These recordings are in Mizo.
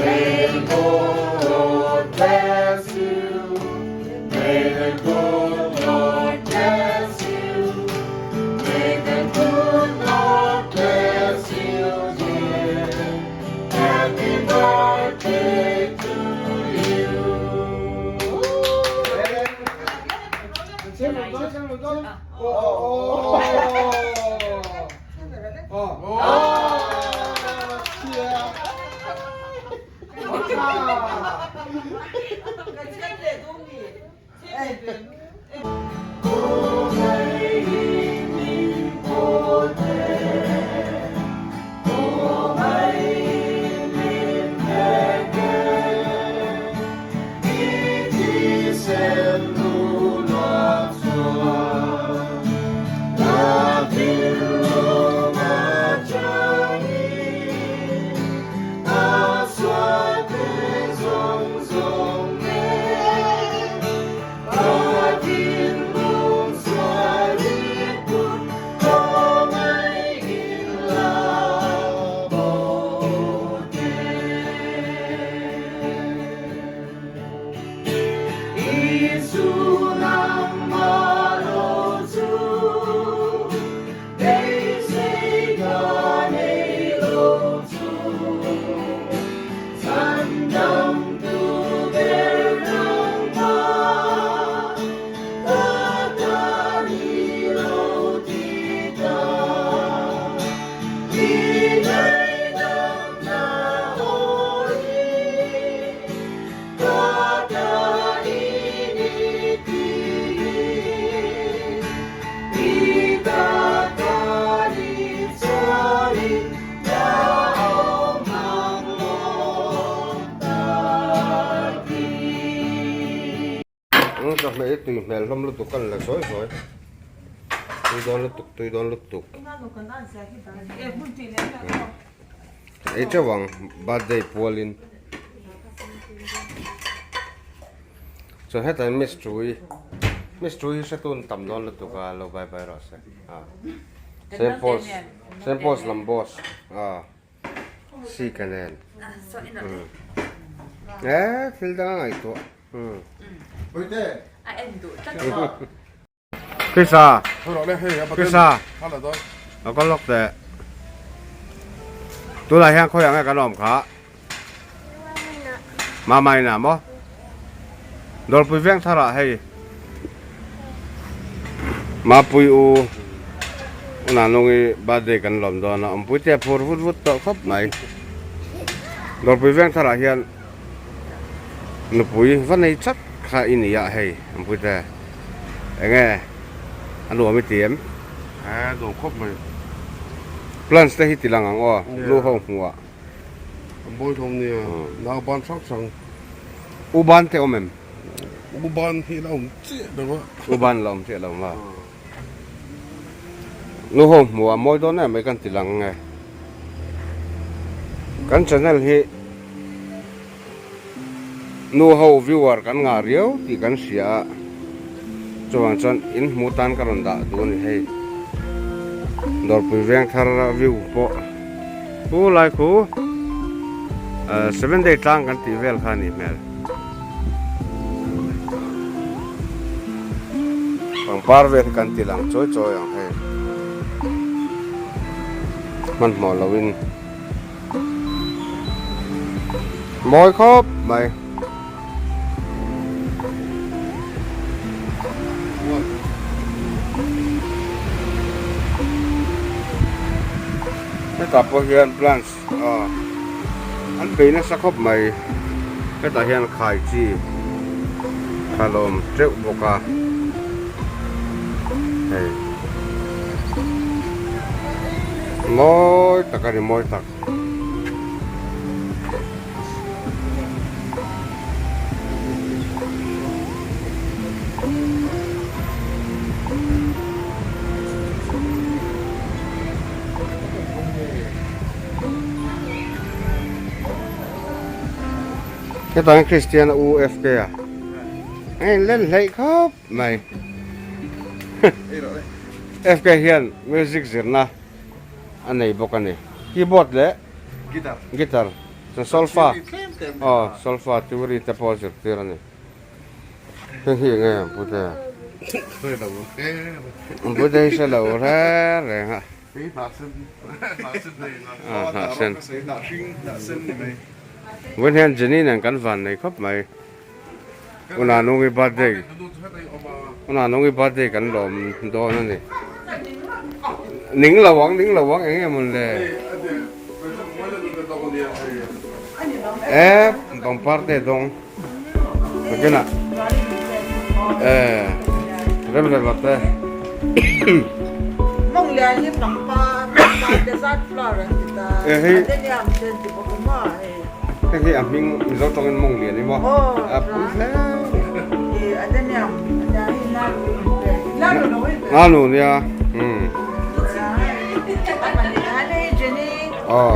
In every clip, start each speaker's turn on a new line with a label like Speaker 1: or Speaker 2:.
Speaker 1: May the good Lord bless you. May the good Lord bless you. May the good Lord bless you, dear. Happy birthday to you.
Speaker 2: Chawhmeh hi tui hmel hlawm lutuk a la sawi sawi tui dawn lutuk tui dawn lutuk ei teuh ang birthday pualin chuan hetah hian miss tui miss tui hi hretun tam dawn lutuk a lo bye bye rawh se ah Saint Paul's Saint Paul's lam boss ah. Si ka nen. Eh, thil dang a ngaihtuah.
Speaker 3: A en duh tlat maw?
Speaker 2: Krisa. Krisa. Lo kal lawk teh. Tunah hian khawiah nge kan awm kha? Mama inah maw? Dawrpui veng tharah hei. Mapui u Unanungi birthday kan lawm dawn a, awmpui te a phur vut vut tawh khawp mai. Dawrpui veng tharah hian nupui va nei chat kha i ni a hei awmpui te enge a nuam i ti em?
Speaker 4: A nuam khawp mai.
Speaker 2: Plants te hi ti lang ang aw, lu ho hmuh ah.
Speaker 4: A mawi hlawm nia, nau ban hrang hrang.
Speaker 2: U ban te awm em?
Speaker 4: U ban hi la awm chiah lo a.
Speaker 2: U ban la awm chiah lo ma. Nu ho hmuh a mawi dawn em mai kan ti lang nge. Kan channel hi nu ho viewer kan ngah riau tih kan hria a. Chuvang chuan in hmuh tan ka rawn dah duh a ni hei. Dawrpui veng thar view pawh khu lai khu seven day tlang kan tih vel kha a nih hmel. Pangpar vel hi kan ti lang chawi chawi ang hei. Hmanhmawh loin mawi khawp mai. Hetah pawh hian plants ah an bei nasa khawp mai hetah hian khai chi a lo awm teuh bawk a hei mawi tak a ni mawi tak. Hetah hian Kristian U F K a a in len hleih khawp mai F K hian music zirna a nei bawk a ni keyboard leh guitar chuan solfa. Aw solfa theory te pawh zirtir a ni. Heng hi enge an pute? An pute hi hre lo reng reng a. Aw hnah sen. Vawiin hian Jenny nen kan van nei khawp mai. Una nungi birthday Una nungi birthday kan lawm dawn a ni. Ning lo ang ning lo ang eng nge mawn le. E pangpar te dawng nakinah e rem rem a te.
Speaker 1: Mawng lian hi pangpar pangpar desert flower an ti ta adenium te an ti bawk a maw hei.
Speaker 2: Hei hi a hming Mizo tawngin mawng lian i maw a pui hle. Nanu nia umm. Aw.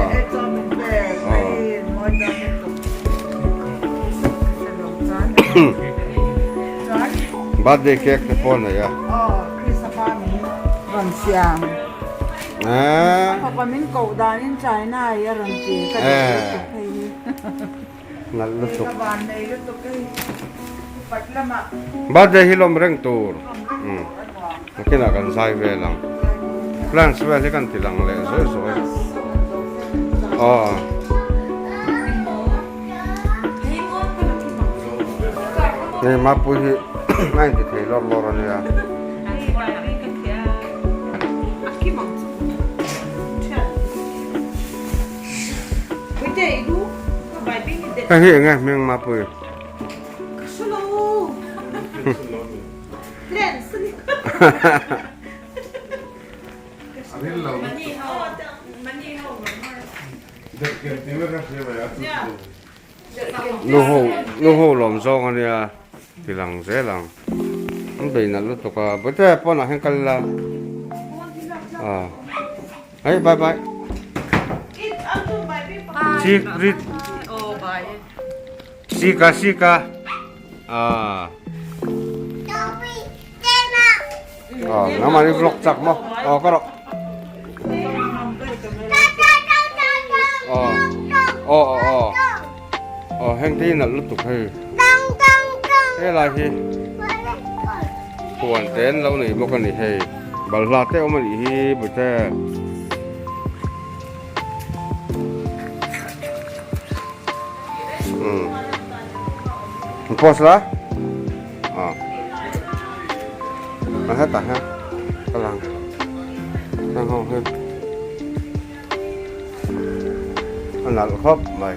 Speaker 2: Birthday cake te pawh a nei a. Nalh lutuk. Birthday hi lawm reng tur. Nakinah kan zai vel ang. Plants vel hi kan ti lang leh zawi zawi. Aw. Hei Mapui hi a inti thei lawr lawr a nia. Hei hi enge hming Mapui? Nu ho nu ho lawm zawng a nia ti lang zel ang an bei nalh lutuk a bawihte pawnah hian kal ila ah hei bye bye chik rit sika sika ah aw nangmahni vlog chak maw aw ka rawh aw aw aw aw heng te hi nalh lutuk hei helai hi huan te an lo nei bawk a ni hei balhla te awm a nih hi bute post la. Aw a hetah hian ka lang heng ho hi a nalh khawp mai.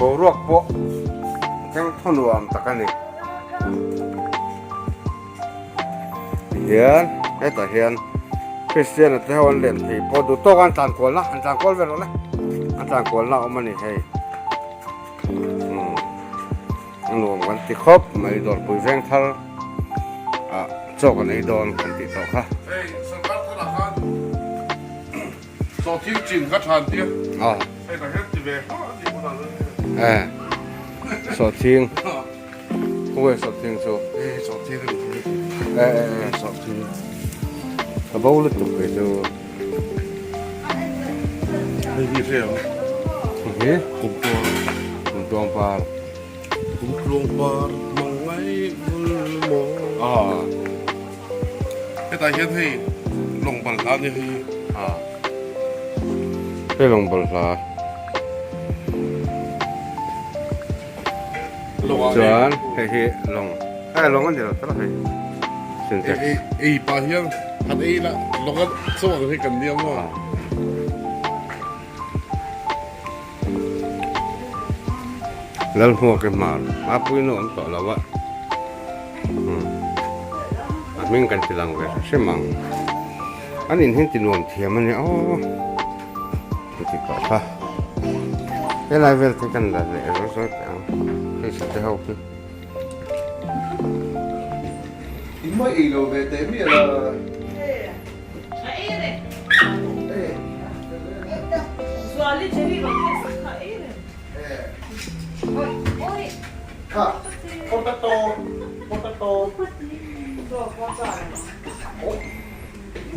Speaker 2: Boruak pawh thleng thaw nuam tak a ni. Tihian hetah hian Kristian te ho an len thei pawh duh tawk a an tlan kual na an tlan kual vel rawh le an tlan kual na a awm a ni hei umm a nuam kan ti khawp mai dawrpui veng thar ah chaw kan ei dawn kan tih tawh kha.
Speaker 4: Hei sarkar tharah khan sawhthing chin kha than tia hei tah hian ti ve hlauh a tih hunah chuan
Speaker 2: e sawhthing. Khawnge sawhthing chu?
Speaker 4: Hei sawhthing a ni hi.
Speaker 2: E e e
Speaker 4: sawhthing.
Speaker 2: Ka bo lutuk kei chu.
Speaker 4: Hei hi hre ang.
Speaker 2: Hi?
Speaker 4: Kumtluang.
Speaker 2: Kumtluang par.
Speaker 4: Kumtluang par mang ngai bul maw.
Speaker 2: Ah.
Speaker 4: Hetah hian hei lawng balhla a nia hei.
Speaker 2: Ah. Hei lawng balhla. Chuan hei hi lawng eh lawng a ni lo tawh hei sintex
Speaker 4: ei pa hian han ei la lawng a chaw ang hi kan nia maw
Speaker 2: Lalhmuak i hmar a pui nu awm tawh lo a a hming kan ti lang ve hrim ang an in hian ti nuam thiam a nia aw. Ka ti tawh kha. Helai vel te kan la leh rawh zawt ang. Hei sa te ho khi.
Speaker 4: In mai ei lo ve teh miah la.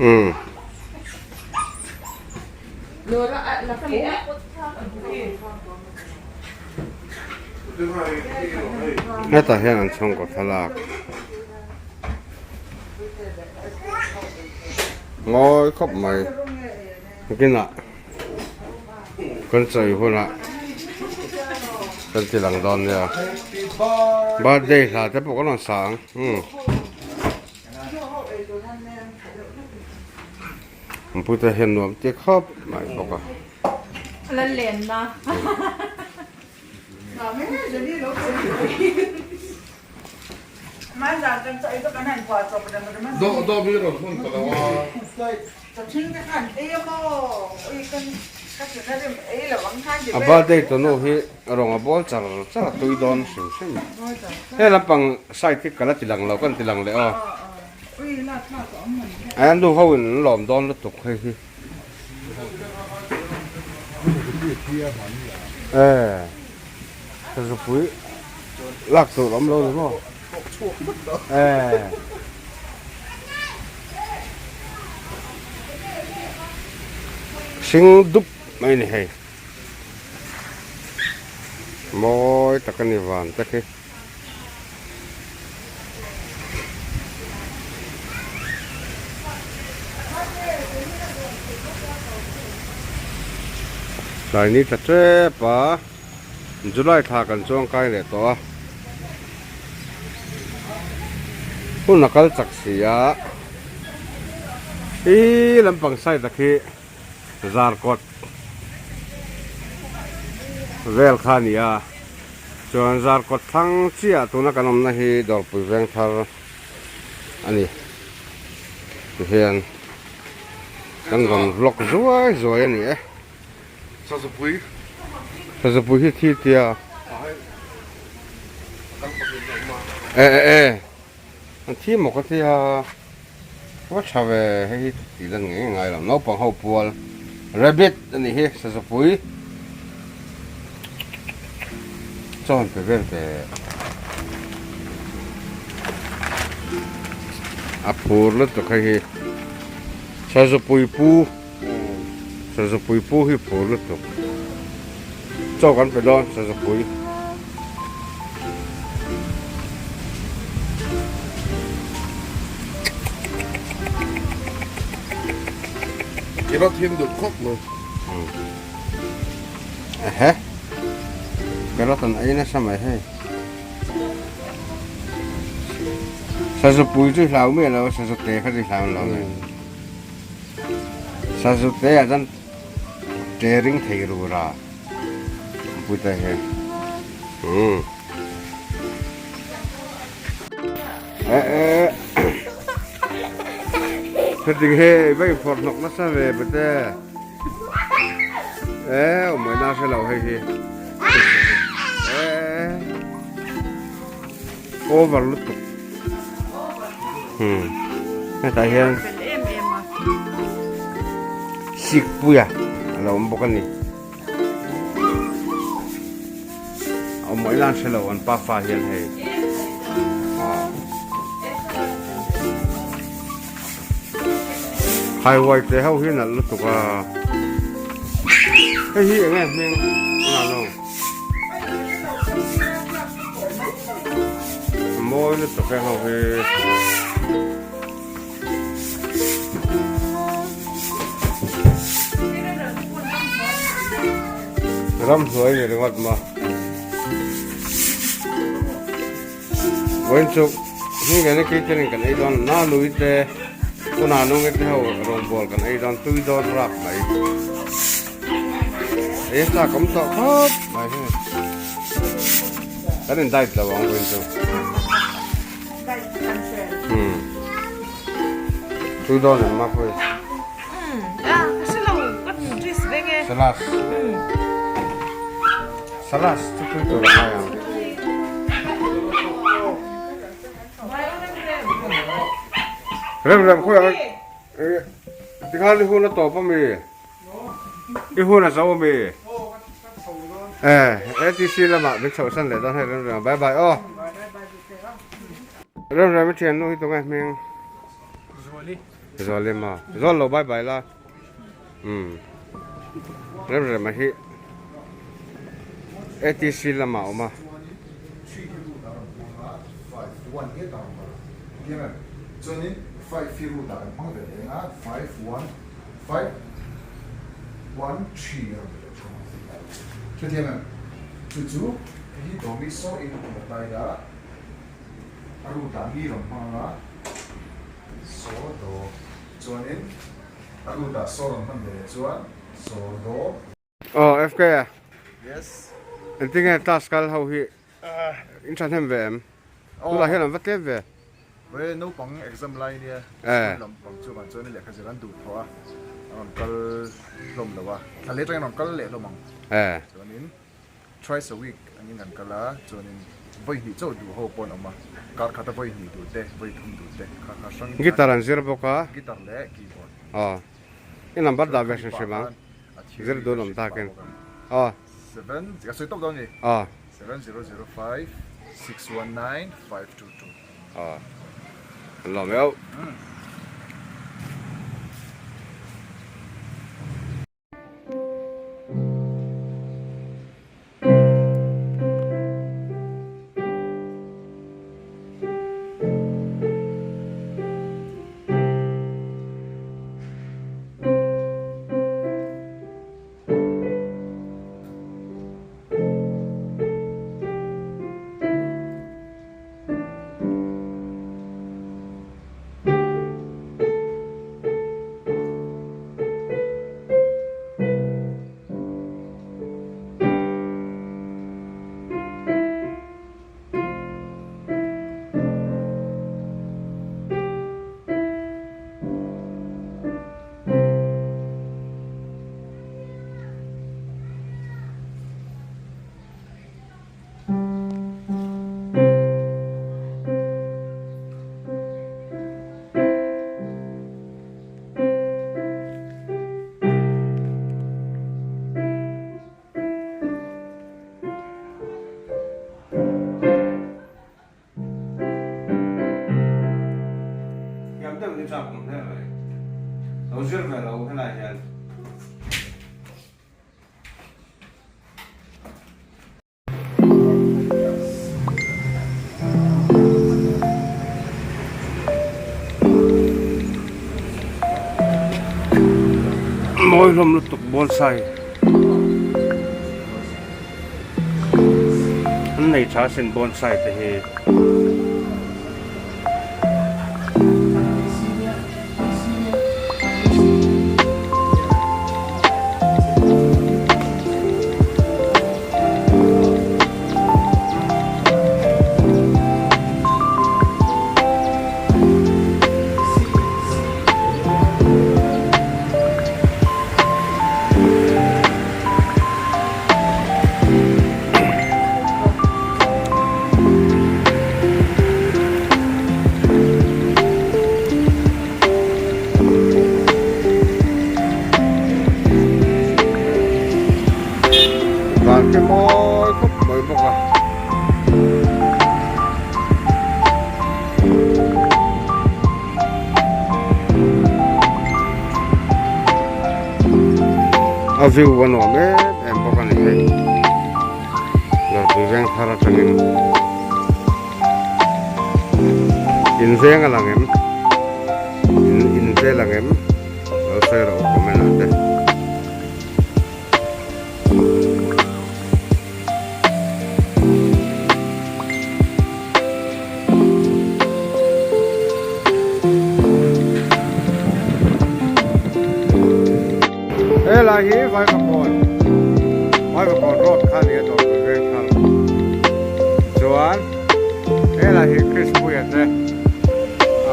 Speaker 2: Umm. Hetah hian an chhungkaw thlalak ngawi khawp mai nakinah kan chawi hunah kan ti lang dawn nia birthday hla te pawh kan rawn sa ang umm. Pute hian nuam ti khawp mai bawk a. A birthday tunu hi rawng a bawl char char a tui dawn hrim hrim. He lampang side hi ka la ti lang lo ka ti lang leh aw. A nu ho in an lawm dawn lutuk hei hi. E sazupui lak tur awm lo ni maw e hring dup mai ni hei mawi tak a ni van te khi. Tlai ni tla tep a July thla kan chuang kai leh tawh a hun a kal chak si a ih lampang side a khi Zarkawt vel kha a ni a. Chuan Zarkawt thlang chiah tuna kan awmna hi Dawrpui veng thar a ni. Tihian kan rawn vlog zuai zuai a ni e.
Speaker 4: Sazupui.
Speaker 2: Sazupui hi thi tia. E e e. An thi maw ka tia. Va tha ve hei hi tih lan ngei ngai lo naupang ho pual rabbit a nih hi sazupui chawn pe vel teh a phur lutuk hei hi sazupui pu sazupui pu hi phur lutuk chaw kan pe dawn sazupui.
Speaker 4: I va thim dut khawp mai.
Speaker 2: Ehe. Carrot an ei nasa mai hei. Sazupui chu hlau miah lo, sazute kha chu hlau lo mai. Sazute ah chuan ṭe ring thei rura. Pute hi. Umm. Eh eh. Heti hi vai phawrh hnawk nasa ve pute. Eh, awm mai na hre lo hei hi. Eh. Over lutuk. Hmm. Hetah hian Sikpuia a lo awm bawk a ni. Awm mai lan hre lo an pafa hian hei. Highway te ho hi nalh lutuk a. Hei hi eng nge hming a lo. A mawi lutuk heng ho hi. Ramhnuai ni ringawt maw. Vawiin chu hming leh na catering kan ei dawn na nui te una nunge te ho rawngbawl kan ei dawn tui dawn rap mai. Ei a chak awm tawh khawp mai hei. Kan in diet lo ang vawiin chu. Hmm. Tui dawn em ma pui.
Speaker 1: Hmm. Ah, ka hre lo. Ka dress veng e.
Speaker 2: Salas. Hmm. Salas chu tui tur a ngai ang. Rem rem khawi ang. Tikhan i hun a tawp ami. I hun a zo ami. Eh, ATC lamah min chhoh san leh dawn hei rem rem. Bye bye aw. Rem rem i thiannu hi tunge hming? Zuali. Zuali maw? Zual lo bye bye la. Umm. Remrema hi ATC lamah a awm a. Aw FK a.
Speaker 3: Yes.
Speaker 2: Engtinge class kal ho hi in thahnem ve em? Tunah hian an va tlem ve.
Speaker 3: Ve naupang exam lai nia school lampang chu vang chuan lehkha zir an duh tawh a, an rawn kal hlawm lo a, thla leh atangin an rawn kal leh hlawm ang. Chuanin thrice a week angin kan kal a, chuanin vawi hnih chauh duh ho pawh an awm a, kar khata vawi hnih duh te, vawi thum duh te kha kha hrang
Speaker 2: Guitar an zir bawk a.
Speaker 3: Guitar leh keyboard.
Speaker 2: Aw. I number dah ve hrim hrim ang. Zir dun awm takin. Aw.
Speaker 3: Seven, ka sawi tawp dawn ni.
Speaker 2: Aw.
Speaker 3: 7005 619 522.
Speaker 2: Aw. An lawm eo. Thiam deuh ni chak awm hle mai. Lo zir ve lo helai hian. Mawi hlawm lutuk bonsai an nei tha asin bonsai te hi. Van khi mawi khawp mai bawk a. A view a nuam em em bawk a ni hei. Lawrpui veng thar atangin in veng a lang em in in vel ang em lo sawi rawh u comment ah te. Helai hi Vaivakawn Vaivakawn road kha a ni a dawrpui veng thar chuan helai hi Krispuia te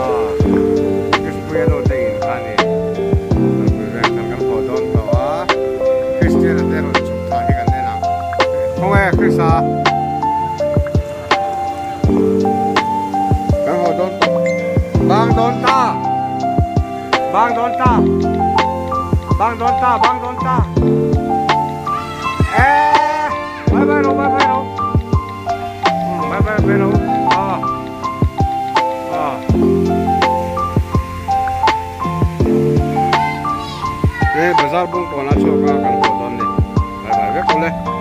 Speaker 2: ah Krispuia nu te in kha a ni dawrpui veng thar kan haw dawn tawh a Kristiana te rawn chhuk thla hi kan en ang khawnge Krista. Kan haw dawn tawh. Bang dawn ta. Bang dawn ta. Bang dawn ta, bang dawn ta. Eh, bye bye ro, bye bye ro. Bye bye bye ro. Ah. Ah. Hei bazar bung kawnah chhuak a kan haw dawn ni. Bye bye vek awle.